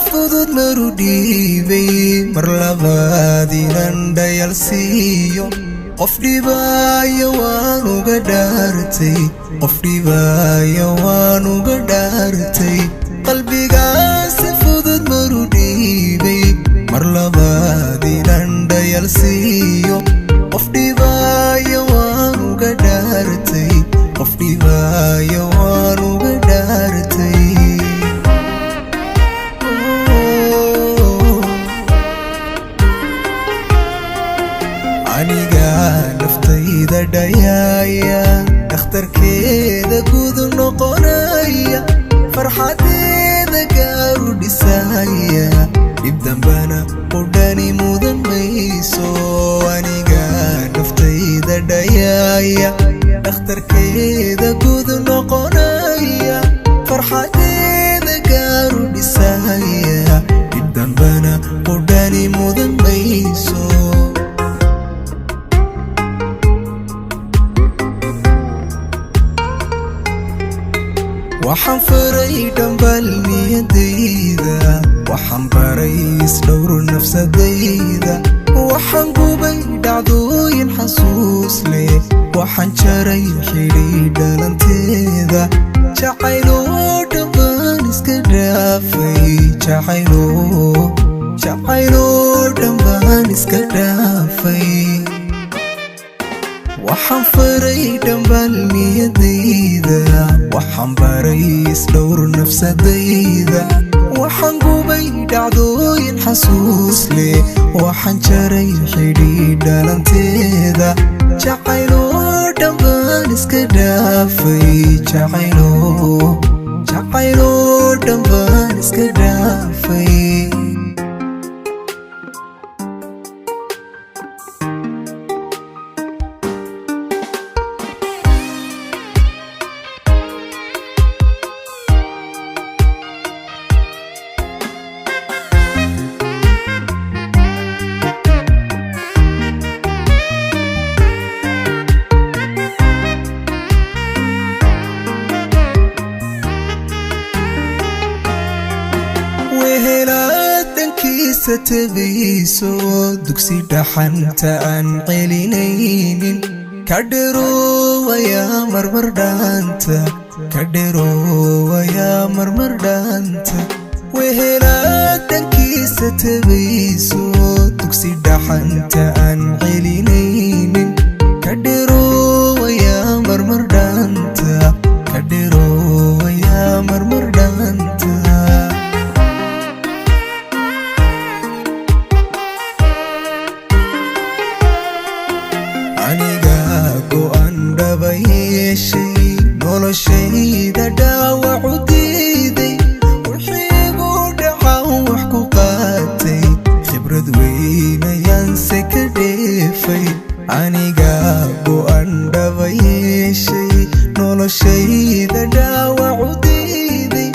Fudud maru dhiibay mar labaad inaan dhayal siiyo. Qof dhibaayo waan uga dhaartay, qof dhibaayo waan uga dhaartay. Qalbigaa si fudud maru dhiibay mar labaad inaan dhayal siiyo. Qof dhibaayo waan uga dhaartay, qof dhibaayo waan uga dhaartay. Aniga naftayda dhayaaya, dhakhtarkeeda gudu noqonaya, farxadeeda gaaru dhisaya, dhib dambana qudhani mudan mayso. Aniga naftayda dhayaaya, dhakhtarkeeda gudu noqonaya, farxadeeda gaaru dhisaya, dhib dambana qudhani mudan mayso. Waxaan faray dhambal niyadayda, waxaan baray isdhowr nafsadayda, waxaan gubay dhacdooyin xasuus leh, waxaan jaray xidhiidh dhalanteeda. Jacayloo dhammaan iska dhaafay, jacayloo dhammaan iska dhaafay. Waxaan faray dhambal niyadayda, waxaan baray isdhowr nafsadayda, waxaan gubay dhacdooyin xasuus leh, waxaan jaray xidhiidh dhalanteeda. Jacayloo dhammaan iska dhaafay, jacayloo dhammaan iska dhaafay. Wehelaad dhankiisa tabayso, dugsi dhaxanta aan celinaynin, ka dheroowayaa marmar dhaanta, ka dheroowayaa marmar dhaanta. Wehelaad dhankiisa tabayso, dugsi dhaxanta aan celinaynin, ka dheroowayaa marmar dhaanta, ka dheroowayaa marmar dhaanta. Aniga go'an dhaba yeeshay, noloshayda dhaawacu diiday, wixiigu dhaca wax ku qaatay, khibrad weynayaanse ka dheefay. Aniga go'an dhaba yeeshay, noloshayda dhaawacu diiday,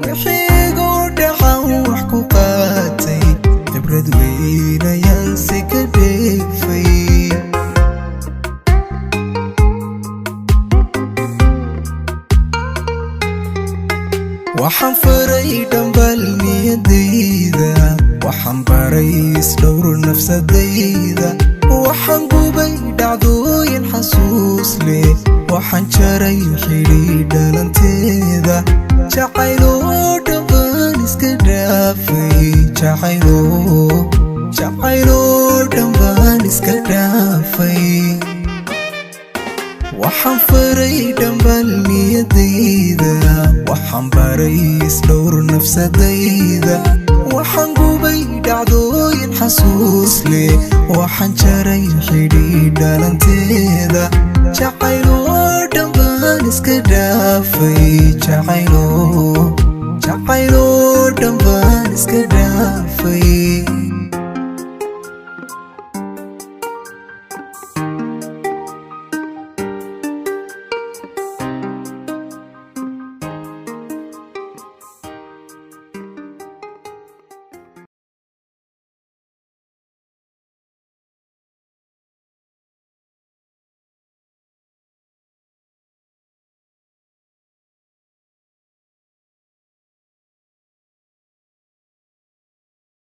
wixiigu dhaca wax ku qaatay, khibrad weynayaanse ka dheefay. Waxaan faray dhambal niyadayda, waxaan baray isdhowr nafsadayda, waxaan gubay dhacdooyin xasuus leh, waxaan jaray xidhiidh dhalanteeda. Jacayloo dhammaan iska dhaafay, jacayloo dhammaan iska dhaafay. Waxaan faray dhambal niyadayda, waxaan baray isdhowr nafsadayda, waxaan gubay dhacdooyin xasuus leh, waxaan jaray xidhiidh dhalanteeda. Jacayloo dhammaan iska dhaafay, jacayloo dhammaan iska dhaafay.